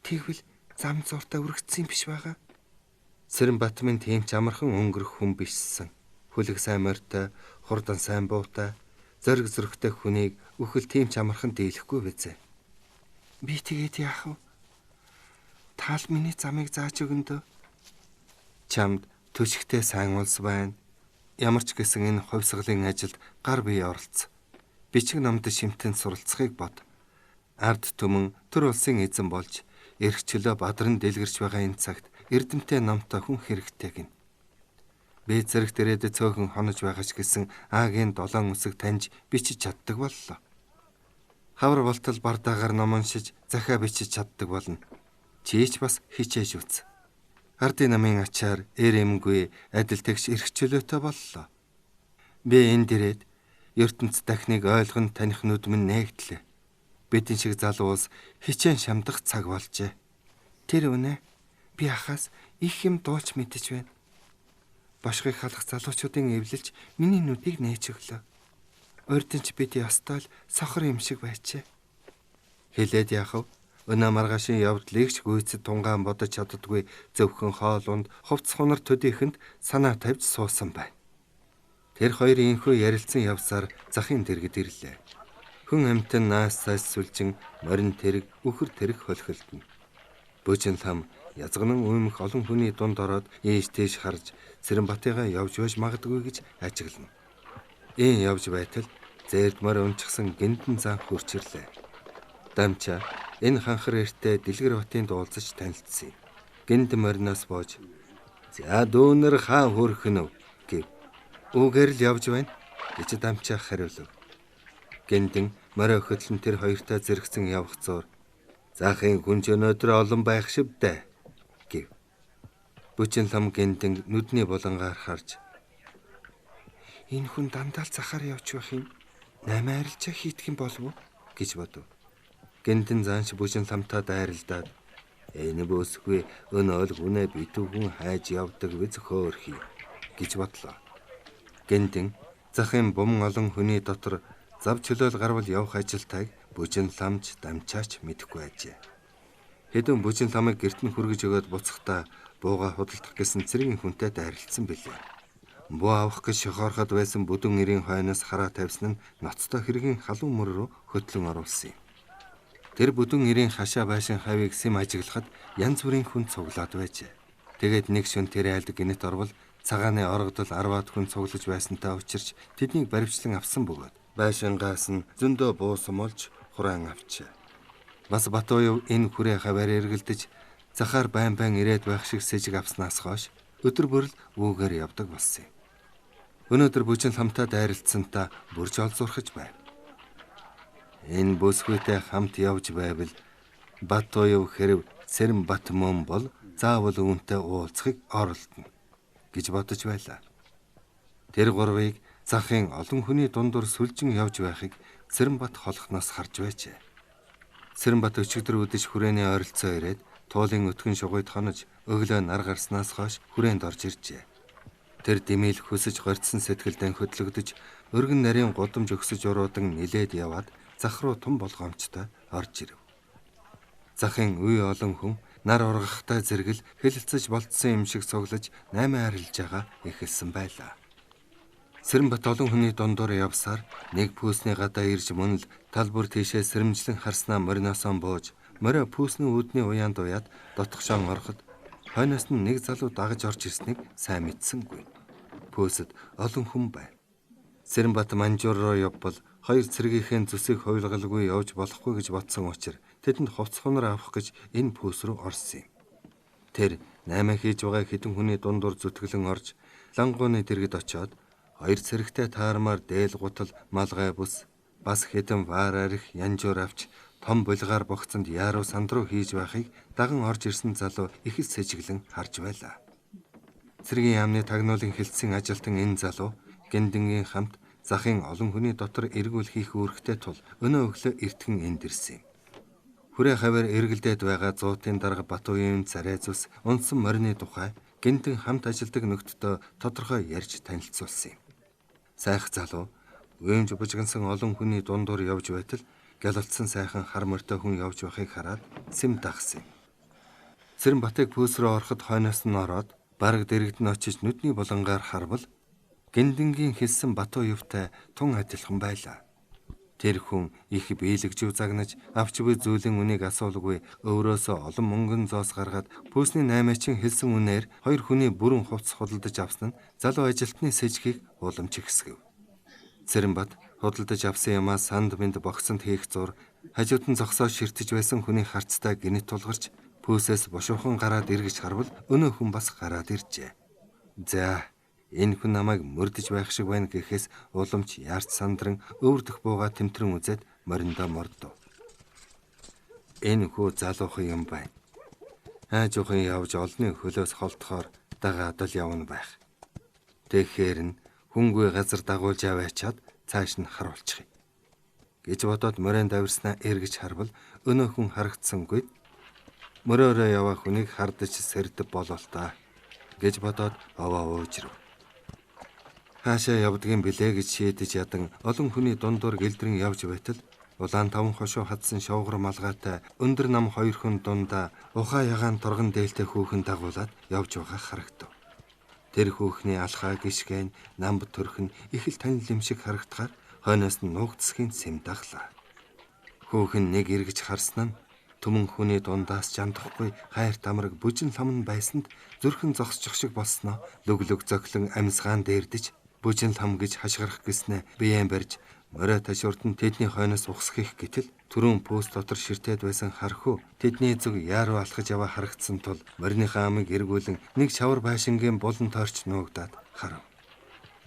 [SPEAKER 1] Тэгвэл зам зууртаа өргөцсөн биш байгаа. Цэрэнбат минь тийм ч амархан өнгөрөх хүн бишсэн. Хүлэг сайн морьтой, хурдан сайн буутай, зориг зөрөгтэй хүнийг үхэл тийм ч амархан дийлэхгүй бизээ. Би тэгээд яах вэ? Таал миний замыг зааж өгөн дөө. Чамд төшигтэй сайн улс байна. Ямар ч гэсэн энэ хувьсгалын ажилд гар бие оролц. Бичиг номд шимтэн суралцахыг бод. Ард түмэн төр улсын эзэн болж эрх чөлөө бадран дэлгэрч байгаа энэ цагт эрдэмтэй номтой хүн хэрэгтэй гин. Би зэрэг дээрээ цөөхөн хонож байгаа ч гэсэн аагийн долоон үсэг таньж бичиж чаддаг боллоо. Хавар болтол бардаагаар ном уншиж захиа бичиж чаддаг болно. Чи ч бас хичээж үз. Ардын намын ачаар эр эмгүй адил тэгш эрх чөлөөтэй боллоо. Би энэ дээрээ ертөнц дахныг ойлгон таних нүд минь нээгдлээ. Бидэн шиг залуу улс хичээн шамдах цаг болжээ. Тэр үнэ. Би ахаас их юм дуулж мэдэж байна. Бошгыг халах залуучуудын эвлэлч миний нүдийг нээж өглөө. Урд нь ч бид ёстой л сохор юм шиг байчээ. Хэлээд яхав. Өнөө маргаашийн явдлыг ч гүйцэд тунгаан бодож чаддаггүй зөвхөн хоолунд хувцс хунар төдийхэнд санаа тавьж суусан байна. Тэр хоёрын энхүү ярилцсан явсаар захын дэргэд ирлээ. Хүн амьтан наас цаас сүлжин морин тэрэг үхэр тэрэг хөлхөлдөнө. Бөжин лам язганан уймх олон хүний дунд ороод ийш тийш харж Цэрэнбатыгаа явж байж магадгүй гэж ажиглана. Ийм явж байтал зээрд морь унчихсан гиндэн зан хурч ирлээ. Дамчаа энэ ханхар эртээ Дэлгэр батын дуулзаж танилцсан юм. Гинд мориноос боож "За дүүнер хаан хөрөх нь" гэв. "Үүгээр л явж байна" гэж Дамчаа хариулв. Гиндэн морь хөтлөн тэр хоёртой зэрэгцэн явах зур "Захын хүн ч өнөөдөр олон байх шивдэ" гэв. Бүчин лам гиндэн нүдний булангаар харж "Энэ хүн дандаа л захаар явж байх юм. Наймаа арилжаа хийдэх юм болов уу?" гэж бодов. Гиндэн заанч бүжин ламтаа дайралдаад "Энэ бөөсгүй өнөөл хүнээ битүү хүн хайж явдаг биз хөөрхий" гэж бодлоо. Гиндэн захын бум олон хүний дотор зав чөлөөл гарвал явах ажилтайг бүжин ламч дамчаач мэдэхгүй ажээ. Хэдэн бүжин ламыг гэрт нь хүргэж өгөөд буцахдаа бууга худалдах гэсэн цэргийн хүнтэй дайралцсан билээ. Буу авах гэж шохоорход байсан бүдүүн эрийн хойноос хараа тавьсан нь ноцтой хэргийн халуун мөр рүү хөтлөн оруулсан юм. Тэр бүдүүн эрийн хашаа байшин хавийг сэм ажиглахад янз бүрийн хүн цуглаад байжээ. Тэгээд нэг шөн тэр айлд гинэт орвол цагааны оргодол 10-аад хүн цуглаж байсантай учирч тэднийг баривчлан авсан бөгөөд байшингаас нь зөндөө буусан молж хураан авчээ. Бас Батуяв энэ хүрээ хаваар эргэлдэж захаар байн байн ирээд байх шиг сэжиг авснаас хойш өдөр бүр л үүгээр явдаг болсон юм. Өнөөдөр бүжин ламтай дайралцсантаа бүрж олзуурхаж байв. Энэ бүсгүйтэй хамт явж байвал Батуяв хэрв Цэрэнбат мөн бол заавал үүнтэй уулзахыг оролдоно гэж бодож байлаа. Тэр гурвыг захын олон хүний дундуур сүлжин явж байхыг Цэрэнбат холхноос харж байжээ. Цэрэнбат өчигдөр үдэж хүрээний ойролцоо ирээд туулын өтгөн шугуйд хонож өглөө нар гарснаас хойш хүрээнд орж иржээ. Тэр дэмийл хөсөж горьдсон сэтгэлдэн хөдлөгдөж өргөн нарийн гудамж өгсөж уруудан нилээд яваад зах руу том болгоомжтой орж ирэв. Захын үе олон хүн нар ургахтай зэрэгэл хэлэлцэж болцсон юм шиг цуглаж найман арилж байгаа эхэлсэн байлаа. Цэрэнбат олон хүний дундуур явсаар нэг пүүсний гадаа ирж мөн л тал бүр тийшээ сэрэмжлэн харснаа мориноосоо бууж морио пүүсний үүдний уяанд уяад дотгошоон ороход хойноос нь нэг залуу дагаж орж ирснийг сайн мэдсэнгүй. Пүүсэд олон хүн байв. Цэрэнбат манжуур руу явбал хоёр цэргийнхээ зүсийг хувилгалгүй явж болохгүй гэж бодсон учраас тэдэнд хувцс хунар авах гэж энэ пүүс рүү орсон юм. Тэр наймаа хийж байгаа хэдэн хүний дундуур зүтгэлэн орж лангууны дэргэд очиод хоёр цэрэгтэй таармаар дээл гутал малгай бүс бас хэдэн ваар арх янжуур авч том булгаар богцонд яаруу сандруу хийж байхыг даган орж ирсэн залуу их л сэжиглэн харж байлаа. Цэргийн яамны тагнуулын хэлтсийн ажилтан энэ залуу гиндэнгийн хамт захын олон хүний дотор эргүүл хийх үүрэгтэй тул өнөө өглөө эртхэн энд ирсэн юм. Хүрээ хаваар эргэлдээд байгаа зуутын дарга Батуяын царай зүс унсан морины тухай гинтэн хамт ажилдаг нөхдөдөө тодорхой ярьж танилцуулсан юм. Сайх залуу уймж бужигнсан олон хүний дундуур явж байтал гялалцсан сайхан хар морьтой хүн явж байхыг хараад сэм дагсан юм. Цэрэнбатыг пүүс рүү ороход хойноос нь ороод бараг дэрэгд нь очиж нүдний булангаар харвал гиндэнгийн хэлсэн Батуявтай тун адилхан байлаа. Тэр хүн их биелэгжив загнаж авч буй зүйлийн үнийг асуулгүй өөрөөсөө олон мөнгөн зоос гаргаад пүүсний наймаачин хэлсэн үнээр хоёр хүний бүрэн хувцс худалдаж авсан нь залуу ажилтны сэжгийг уламж ихсгэв. Цэрэнбат худалдаж авсан юмаа санд мэнд богцонд хийх зур хажууд нь зогсоо ширтэж байсан хүний харцтай гинэт тулгарч пүүсээс бушуухан гараад эргэж харвал өнөө хүн бас гараад иржээ. За энэ хүн намайг мөрдөж байх шиг байна гэхээс уламж яарч сандран өвөрдөх бууга тэмтрэн үзээд мориндоо мордов. Энэ хүү залуухан юм байна. Аажуухан явж олны хөлөөс холдохоор дагаад л явна байх. Тэгэхээр нь хүнгүй газар дагуулж аваачаад цааш нь харуулчих юм гэж бодоод морин давирснаа эргэж харвал өнөө хүн харагдсангүй. Мөрөөрөө яваа хүнийг хардаж сэрдэв болол та гэж бодоод овоо уужрав. Хаашаа явдгийн билээ гэж шийдэж ядан олон хүний дундуур гэлдрэн явж байтал улаан таван хошуу хадсан шовгор малгайтай өндөр нам хоёр хүн дундаа ухаа ягаан торгон дээлтэй хүүхэн дагуулад явж байгаа харагдав. Тэр хүүхний алхаа гიშгэн намб төрх нь их л танил юм шиг харагдахаар хойноос нь нуугдсхийн сэм даглаа. Хүүхэн нэг эргэж харсан нь түмэн хүний дундаас жандахгүй хайрт амраг бүжин лам нь байсанд зүрхэн зогсчих шиг болсноо лүглүг зохилон амьсгаан дээрдэж бүжин лам гэж хашгирах гэснээ биеэн барьж морой ташуурд нь тэдний хойноос ухсхих гэтэл түрүүн пүүс дотор ширтээд байсан хархүү тэдний зүг яаруу алхаж яваа харагдсан тул мориныхаа амыг эргүүлэн нэг шавар байшингийн булан тойрч нуугдаад харав.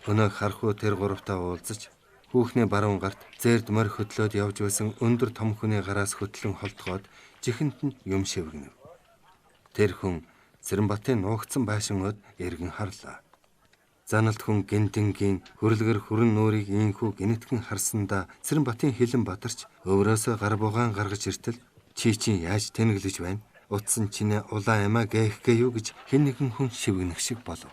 [SPEAKER 1] Өнөө хархүү тэр гуравтаа уулзаж хүүхний баруун гарт зээрд морь хөдлөөд явж байсан өндөр том хүний гараас хөтлөн холдгоод жихэнд нь юм шивгэнэ. Тэр хүн Цэрэнбатын нуугдсан байшин од эргэн харлаа. Заналт хүн гинтэнгийн хөрлөгөр хүрэн нүрийг ийхүү гинэтгэн харсандаа Цэрэнбатын хилэн бадарч өврөөсөө гар бугаан гаргаж иртэл чи чинь яаж тэнэглэж байна? Утсан чинээ улаан амиа гээхгээ юу гэж хэн нэгэн хүн шивгэнэх шиг болов.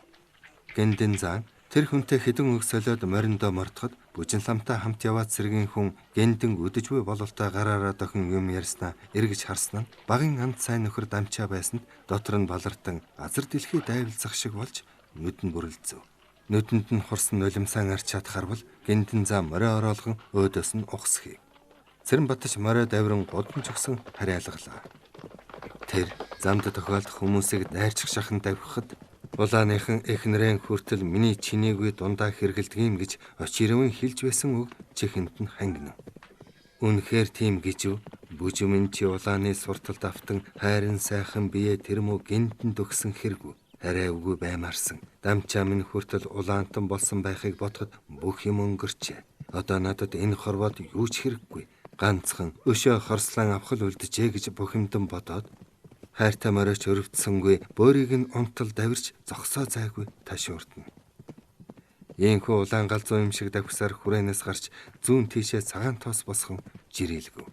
[SPEAKER 1] Гиндэн зан тэр хүнтэй хэдэн үг солиод мориндоо мортоход бүжин ламтай хамт яваад цэргийн хүн гиндэн өдөж буй бололтой гараараа дохин юм ярьснаа эргэж харсан нь багын анд сайн нөхөр дамчаа байсанд дотор нь балартан газар дэлхий дайвалзах шиг болж нүд нь бүрэлзэв. Нүдэнд нь хурсан нулимсаан арчаад харвал гиндэн заа морой ороолгон өөдөөс нь ухсхий. Цэрэнбатч морой давиран гудамж өгсөн хариалгалаа. Тэр замд тохиолдох хүмүүсийг дайрчих шахан давхихад улааныхан эхнэрэн хүртэл миний чинээгүй дундаа хэргэлдэг юм гэж очирвэн хэлж байсан үг чихэнд нь хангинав. Үнэхээр тийм гэж үү? Бүжимэн чи улааны сурталд автан хайрын сайхан бие тэр мө гинтэн дөгсөн хэргүү. Арай үгүй баймаарсан. Дамчаа минь хүртэл улаантан болсон байхыг бодоход бүх юм өнгөрчээ. Одоо надад энэ хорвоод юу ч хэрэггүй. Ганцхан өшөө хорслон авах л үлджээ гэж бухимдан бодоод хайртай моройч өрөвдсөнгүй бөөрийг нь унтал давирч зогсоо зайгүй ташуурдна. Ийхүү улаан галзуу юм шиг давхсаар хүрээнээс гарч зүүн тийшээ цагаан тоос босгон жирээлгэв.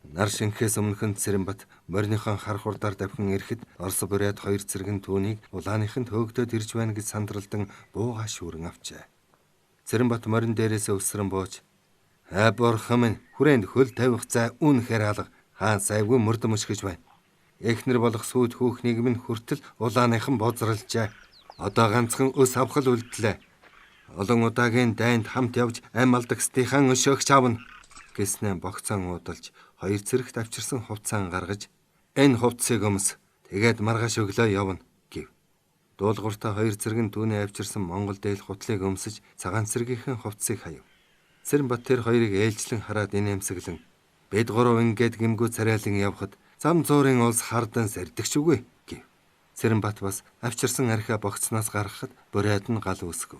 [SPEAKER 1] Нар шингэхээс өмнөхөн Цэрэнбат мориныхон хар хурдаар давхин ирэхэд Орос бурят хоёр цэргэн түүнийг улааныханд хөөгдөөд ирж байна гэж сандралдан буугаа шүүрэн авчээ. Цэрэнбат морин дээрээсээ өсрөн бууж "Аа бурхан минь хүрээнд хөл тавих зай үнэхээр алга хаан сайвгүй мөрдөм өшгөж байна. Эхнэр болох сүйд хүүхнийг минь хүртэл улааныхан бозралжээ. Одоо ганцхан өс авах л үлдлээ. Олон удаагийн дайнд хамт явж ам алдагсдынхаа өшөөгч авна" гэснээ богцоон уудалж хоёр цэрэгт авчирсан хувцаан гаргаж энэ хувцсыг өмс тэгээд маргааш өглөө явна гэв. Дуулууртаа хоёр цэрэг нь түүний авчирсан Монгол дээл хутлыг өмсөж цагаан цэргийнхэн хувцсыг хаяв. Цэрэнбат тэр хоёрыг ээлжлэн хараад инээмсэглэн бид гурав ингээд гимгүү царайлан явхад зам зуурын улс хардан сэрдэгч үгүй гэв. Цэрэнбат бас авчирсан архиа богцноос гаргахад бурайд нь гал үүсгэв.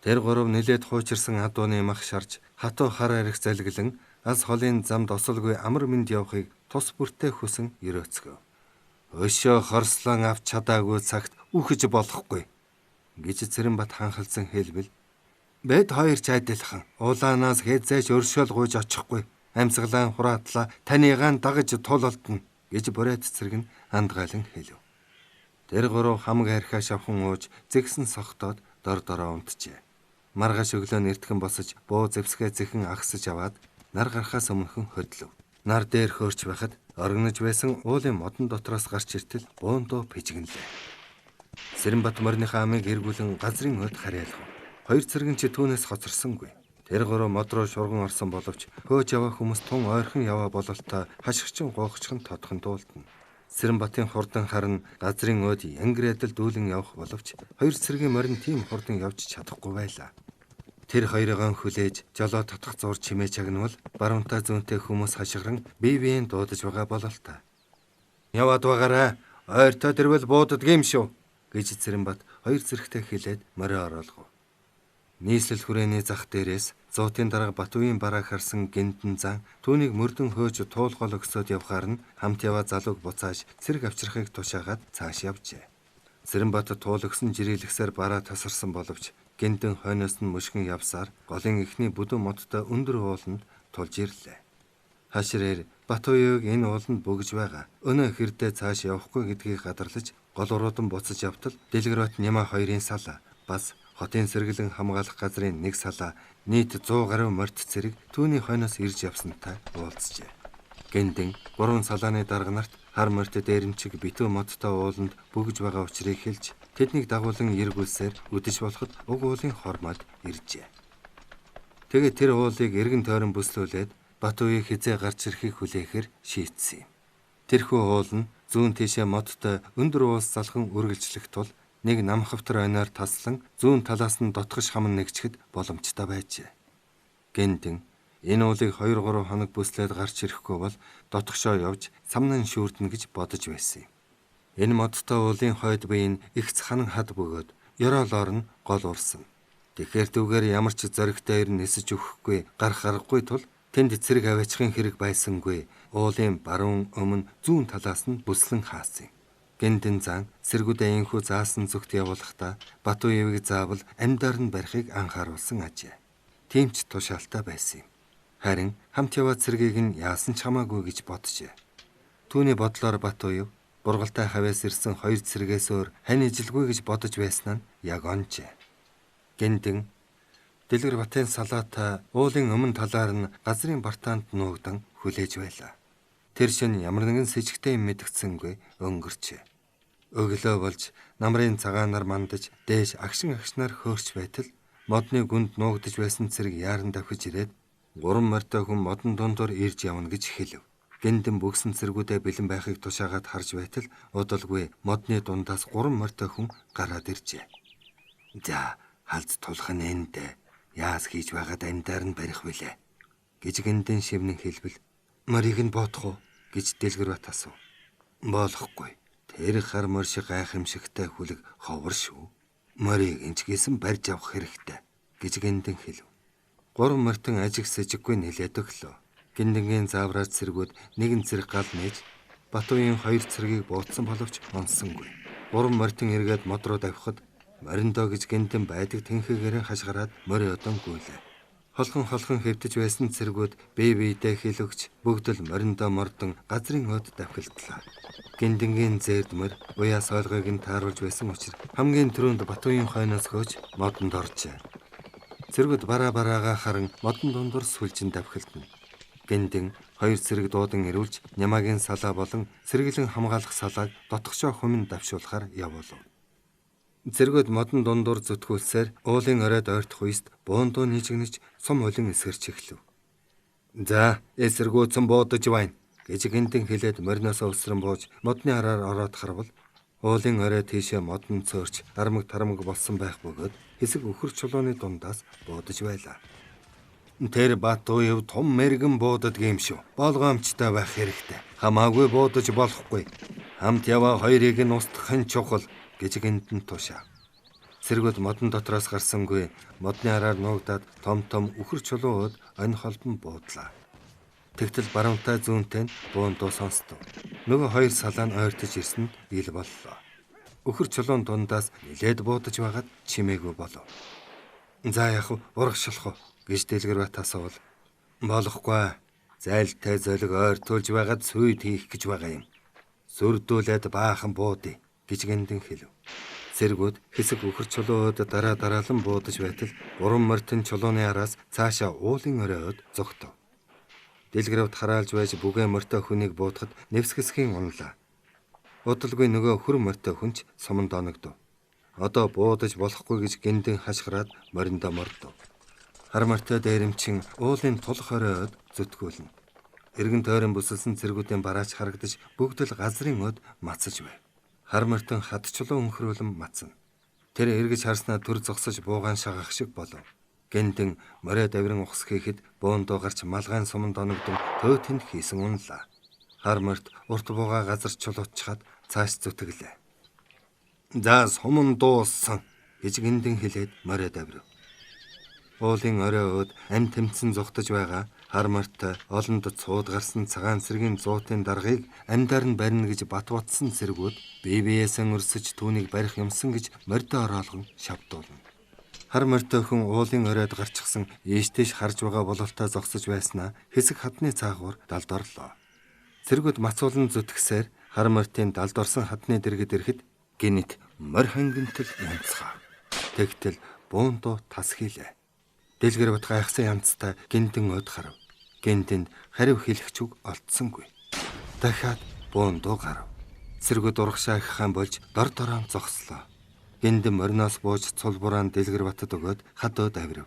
[SPEAKER 1] Тэр гурав нилээд хуучирсан адууны мах шарж хатуу хар арх залгилан алс холын замд осолгүй амар мэнд явахыг тус бүртээ хүсэн өрөөцгөв. Өшөө хорслон авч чадаагүй цагт үхэж болохгүй гэж Цэрэнбат ханхалзан хэлбэл бид хоёр ч адилхан улаанаас хэзээч өршөөл гуйж очихгүй амьсгалан хураатлаа таныгаан дагаж тулалдна гэж бурайд цэрэг нь андгайлан хэлв. Тэр гурав хамаг архиа шавхан ууж зэгсэн сохтоод дор дороо унтжээ. Маргааш өглөө нэртгэн босож буу зэвсгээ зэхэн агсаж аваад нар гарахаас өмнөхөн хөдлөв. Нар дээр хөөрч байхад орогнож байсан уулын модон дотроос гарч иртэл буундуу пижигнэлээ. Цэрэнбат мориныхаа амыг эргүүлэн газрын өд харьяалав. Хоёр цэргэн чи түүнээс хоцорсонгүй. Тэр гурав мод руу шурган орсон боловч хөөж яваа хүмүүс тун ойрхон яваа бололтой хашгичин гоогчхон тодхон дуулдана. Цэрэнбатын хурдан харна газрын өд янгир адил дүүлэн явах боловч хоёр цэргийн морин тийм хурдан явж чадахгүй байлаа. Тэр хоёрыгоо хүлээж жолоо татах зур чимээ чагнавал баруунтай зүүнтэй хүмүүс хашгиран бие биеийн дуудаж байгаа бололтой. Яваад байгаарай. Ойртоо тэрвэл бууддаг юм шүү гэж Цэрэнбат хоёр зэрэгтэй хэлээд морио ороолгов. Нийслэл хүрээний зах дээрээс зуутын дарга Батүгийн бараа харсан гиндэн зан түүнийг мөрдөн хөөж туулгол өгсөд явхаар нь хамт яваа залууг буцааж цэрэг авчрахыг тушаагаад цааш явжээ. Цэрэнбат туулгсан жирээлгсээр бараа тасарсан боловч гиндэн хойноос нь мөшгөн явсаар голын эхний бүдүүн модтой өндөр ууланд тулж ирлээ. Хашир Батуяыг энэ ууланд бөгж байгаа. Өнөө хэрдээ цааш явахгүй гэдгийг гадарлаж гол уруудан буцаж явтал Дэлгэрбат Нямаа хоёрын салаа бас хотын сэргэлэн хамгаалах газрын нэг салаа нийт 100 гаруй морьт цэрэг түүний хойноос ирж явсантай уулзжээ. Гиндэн 3 салааны дарга нарт хар морьт дээрэмчиг битүү модтой ууланд бөгж байгаа учрыг хэлж тэднийг дагуулan эргүүлсээр үдэж болоход уг уулын хормоод иржээ. Тэгээд тэр уулыг эргэн тойрон бүслүүлээд Батуяг хизээ гарч ирэхийг хүлээхээр шийдсэн юм. Тэрхүү уул нь зүүн тийшээ модтой өндөр уулс залхан үргэлжлэх тул нэг намхавтар ойноор таслан зүүн талаас нь дотгош хаман нэгчхэд боломжтой байжээ. Гиндэн энэ уулыг 2-3 хоног бүслээд гарч ирэхгүй бол дотгошоо явж самнан шүүрдэнэ гэж бодож байсан юм. Энэ модтой уулын хойд бие нь ихц ханан хад бөгөөд ёроолоор нь гол урсан. Тэгэхээр түүгээр ямар ч зоригтой ер нисэж өгөхгүй гарах аргагүй тул тэнд цэрэг аваачихын хэрэг байсангүй уулын баруун өмнө зүүн талаас нь бүслэн хаасан юм. Гиндэн зан сэргүүдээ энхүү заасан зүгт явуулахдаа Батуевыг заавал амьдаар нь барихыг анхааруулсан ажээ. Тийм ч тушаалтай байсан юм. Харин хамт яваа цэргийг нь яасан ч хамаагүй гэж боджээ. Түүний бодлоор Батуев бургалтай хавьяас ирсэн хоёр цэргээс өөр хань ижилгүй гэж бодож байсан нь яг онжээ. Гиндэн Дэлгэр Батын салаатай уулын өмнө талаар нь газрын бартаанд нуугдан хүлээж байлаа. Тэр шин ямар нэгэн сэжигтэй юм мэдгдсэнгүй өнгөрчээ. Өглөө болж намрын цагаанаар мандаж дээш агшин агшнаар хөөрч байтал модны гүнд нуугдаж байсан цэрэг яаран давхиж ирээд 3 морьтой хүн модон дундуур ирж явна гэж хэлв. Гиндэн бөгсөн цэргүүдээ бэлэн байхыг тушаагаад харж байтал удалгүй модны дундаас 3 морьтой хүн гараад иржээ. За халз тулах нь энд яас хийж байгаад амьдаар нь барих вүлээ гэж гиндэн шивнэн хэлбэл морийг нь боодох уу гэж Дэлгэрбат асуув. Болохгүй. Тэр хар морь шиг гайхамшигтай хүлэг ховор шүү. Морийг энэ ч гэсэн барьж авах хэрэгтэй гэж гиндэн хэлв. 3 морьтон ажиг сэжиггүй нэлээд өглөө. Гиндэнгийн заавраар цэргүүд нэгэн цэрэг гал нээж Батуян хоёр цэргийг буудсан боловч онсонгүй. 3 морьтон эргээд мод руу давхихад мориндоо гэж гиндэн байдаг тэнхэгээрээ хашгираад морь одон гүйлээ. Холхон холхон хэвтэж байсан цэргүүд бие биедээ хэлөгч бүгд л мориндоо мордон газрын өд давхилдлаа. Гиндэнгийн зээрд морь уяас ойлгыг нь тааруулж байсан учир хамгийн түрүүнд Батуян хойноос хөөж модонд оржээ. Цэргүүд бараа бараагаа харан модон дундуур сүлжин давхилдана. Гиндэн хоёр цэрэг дуудан ирүүлж Нямагийн салаа болон сэргэлэн хамгаалах салааг дотгошоо хүмүн давшуулахаар явуулав. Цэргүүд модон дундуур зүтгүүлсээр уулын оройд ойртох үест буун дуу нийжигнэж сум улин эсгэрч эхлэв. За эсэргүүцэн буудаж байна гэж гиндэн хэлээд мориноос өвсрөн бууж модны араар ороод харвал уулын орой тийшээ модон цөөрч армаг тармаг болсон байх бөгөөд хэсэг өхөр чулууны дундаас буудаж байлаа. Тэр Батуев том мэрэгэн бууддаг юм шүү. Болгоомжтой байх хэрэгтэй. Хамаагүй буудаж болохгүй. Хамт яваа хоёрыг нь устгах нь чухал гэж гиндэн тушаав. Цэргүүд модон дотроос гарсангүй модны араар нуугдаад том том үхэр чулуу ууд онь холбон буудлаа. Тэгтэл баруунтай зүүнтэй нь буун дуу сонстов. Нөгөө хоёр салаа нь ойртож ирсэн нь ил боллоо. Үхэр чулуун дундаас нилээд буудаж байгаад чимээгүй болов. За яах вэ? Урагшлах уу гэж Дэлгэрбат асуувал болохгүй. Зайлтай золиг ойртуулж байгаад сүйд хийх гэж байгаа юм. Сүрдүүлээд баахан буудъя гэж гиндэн хэлв. Цэргүүд хэсэг үхэр чулуу ууд дараа дараалан буудаж байтал 3 морьтон чулууны араас цаашаа уулын орой ууд зогтов. Дэлгэрвт хараалж байж бүгэ морьтой хүнийг буудахад нэвсгэсхийн унлаа. Удалгүй нөгөө хөр морьтой хүн ч суманд оногдов. Одоо буудаж болохгүй гэж гиндэн хашгираад мориндоо мордов. Хар морьтой дээрэмчин уулын тулах орой ууд зүтгүүлнэ. Эргэн тойрон бүсэлсэн цэргүүдийн бараач харагдаж бүгд л газрын өд мацаж байв. Хар морьтон хад чулуу өнхрүүлэн мацна. Тэр эргэж харснаа төр зогсож буугаан шагах шиг болов. Гиндэн морио давиран ухас хийхэд буун дуу гарч малгайн суманд оногдон төө тэнд хийсэн унлаа. Хар морьт урт буугаа газар чулуутчхад цааш зүтгэлээ. За суман дууссан гэж гиндэн хэлээд морио давирв. Уулын орой ууд ам тэмцэн зугтаж байгаа хар морьтой олонд цууд гарсан цагаан цэргийн зуутын даргаыг амьдаар нь барина гэж бат ботсон цэргүүд бие биеэсээ өрсөж түүнийг барих юмсан гэж морьдоо ороолгон шавдуулна. Хар морьтой хүн уулын оройд гарчихсан ийш тийш харж байгаа бололтой зогсож байснаа хэсэг хадны цаагуур далд орлоо. Цэргүүд мацуулан зүтгэсээр хар морьтын далд орсон хадны дэргэд ирэхэд гинэт морь хангинтал янзгаа. Тэгтэл буун дуу тас хийлээ. Дэлгэр бат гайхсан янзтай гиндэн өд харав. Гиндэнд хариу хэлэх ч үг олдсонгүй. Дахиад буун дуу гарав. Цэргүүд урагшаа их хаан болж дор дороо зогслоо. Гиндэн мориноос бууж цул бураан Дэлгэр батад өгөөд хадууд авирав.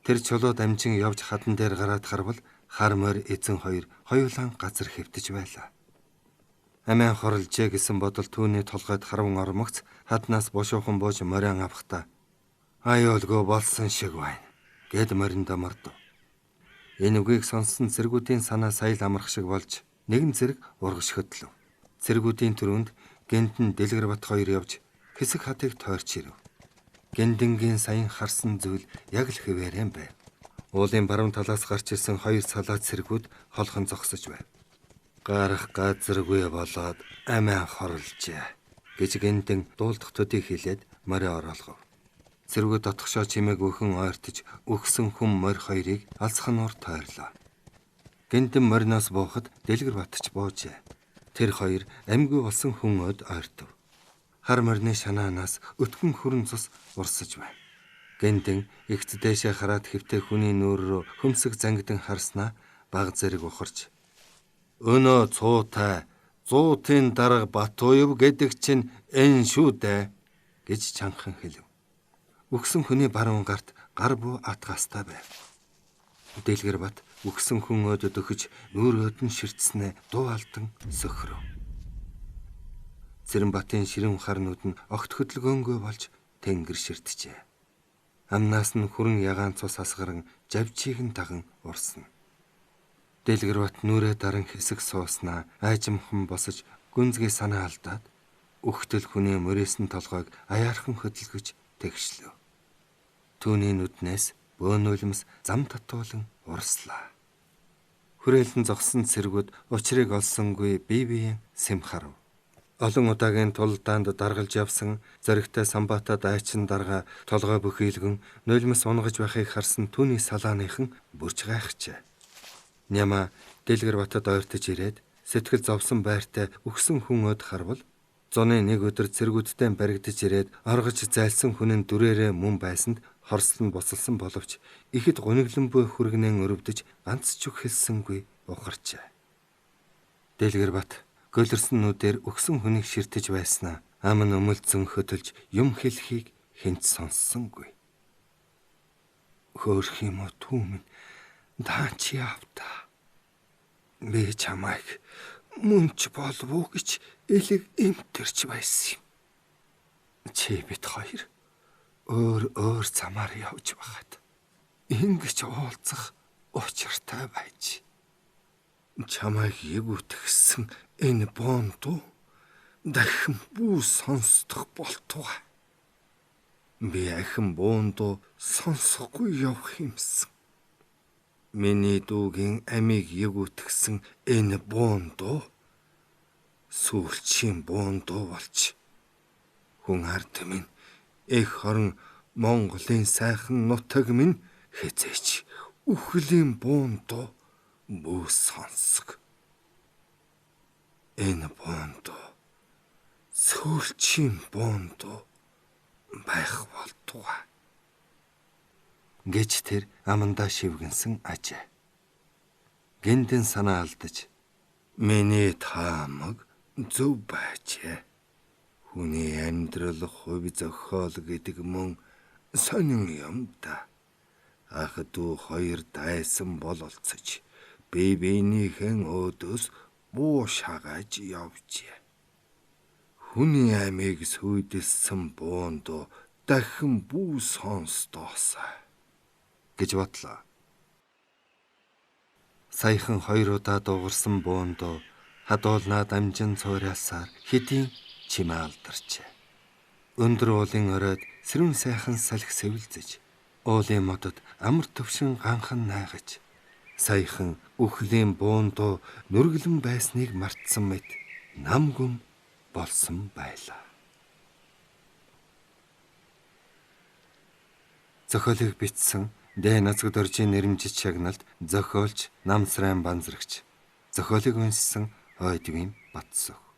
[SPEAKER 1] Тэр чулуу дамжин явж хадан дээр гараад харвал хар морь эзэн хоёр хоёулаан газар хэвтэж байлаа. Амиа хорлжээ гэсэн бодол түүний толгойд харван ормогц хаднаас бушуухан бууж морион авахдаа аюулгүй болсон шиг байна гэд мориндоо мордов. Энэ үгийг сонссон цэргүүдийн санаа сая л амрах шиг болж нэгэн зэрэг урагш хөдлөв. Цэргүүдийн түрүүнд гэнтэн Дэлгэр бат хоёр явж хэсэг хатыг тойрч ирэв. Гиндэнгийн саяхан харсан зүйл яг л хэвээрэн байв. Уулын баруун талаас гарч ирсэн хоёр салаа цэргүүд холхон зогсож байв. Гарах газаргүй болоод амиа хорлжээ гэж гиндэн дуулдах төдий хэлээд морио ороолгов. Цэргүүд дотгошоо чимээгүйхэн ойртож өгсөн хүн морь хоёрыг алсхан нуур тойрлоо. Гиндэн мориноос буухад Дэлгэр батч буужээ. Тэр хоёр амьгүй болсон хүн өд ойртов. Хар морины шанаанаас өтгөн хүрэн цус урсаж байна. Гиндэн эгц дээшээ хараад хэвтээ хүний нүүр рүү хөмсөг зангидан харснаа баг зэрэг ухарч "Өнөө цуутай зуутын дарга Батуев гэдэг чинь энэ шүү дээ" гэж чанхан хэлв. Үхсэн хүний баруун гарт гар буу атгаастай байв. Дэлгэр бат үхсэн хүн өдөд өгөж нүүр өд нь ширтснээ дуу алдан сөхрөв. Цэрэн батын ширэн хар нүд нь огт хөдөлгөөнгүй болж тэнгэр ширтжээ. Амнаас нь хүрэн ягаан цус асгаран жавчийг нь даган урсна. Дэлгэр бат нүрээ даран хэсэг сууснаа айжимхан босож гүнзгий санаа алдаад үхтэл хүний мөрөөсөн толгойг аяархан хөдөлгөж тэгшлэв. Түүний нүднээс бөөнүүлмэс зам татуулан урслаа. Хүрээлэн зогссон цэргүүд учрыг олсонгүй бие биеийн сэм харав. Олон удаагийн тулдаанд даргалж явсан зоригтой самбаата дайчин дарга толгой бүхийлгэн нулимс унгаж байхыг харсан түүний салааныхан бүрч гайхжээ. Няма Дэлгэр батад ойртож ирээд сэтгэл зовсон байртай өгсөн хүн өд харвал зуны нэг өдөр цэргүүдтэй баригдаж ирээд оргож зайлсан хүн нь дүрээрээ мөн байсанд хорслон буцалсан боловч ихэд гуниглан буй хүргэнэн өрөвдөж ганц ч үг хэлсэнгүй ухарчээ. Дэлгэр бат гөлөрсөн нүдээр өгсөн хүнийг ширтэж байснаа ам нь өмөлдсөн хөдөлж юм хэлхийг хэнч сонссонгүй. Хөөх юм уу түүмэн даач явта. Би чамайг мөнч болов уу гэж элэг эмтэрч байсан юм. Чи бит хоёр өөр өөр замаар явж байхад ингэж уулзах учиртай байж. Чамайг эгүтгсэн энэ боондуу дахин бүү сонсдох болтугай. Би ахин буундуу сонсохгүй явах юмсан. Миний дүүгийн амийг эгүтгсэн энэ буундуу сүүлчийн буундуу болж хүн ард минь эх орон Монголын сайхан нутаг минь хэзээч үхлийн буундуу бүү сонсог. Энэ буундуу сүүлчийн буундуу байх болтугай гэж тэр амандаа шивгэнсэн ажээ. Гиндэн санаа алдаж миний таамаг зөв байжээ. Хүний амьдрал хувь зохиол гэдэг мөн сонин юм да. Ах дүү хоёр дайсан бололцож бие биенийхэн өөдөөс буу шагааж явжээ. Хүний амийг сүйдэлсэн буунд дахин бүү сонсдоосай гэж бодлоо. Саяхан хоёр удаа дуугарсан буунд хадуулнаа дамжин цуурайлсаар хэдийн чимээ алдарчээ. Өндөр уулын оройд сэрүүн сайхан салхи сэвэлзэж, уулын модод амар төвшин ганхан найгаж, саяхан үхлийн буундуу нүргэлэн байсныг мартсан мэт нам гүм болсон байлаа. Зохиолыг бичсэн Дэ Нацгдоржийн нэрмжит шагналд зохиолч Намсрайн Банзрагч. Зохиолыг уншсан Ойдвийн Батсөх.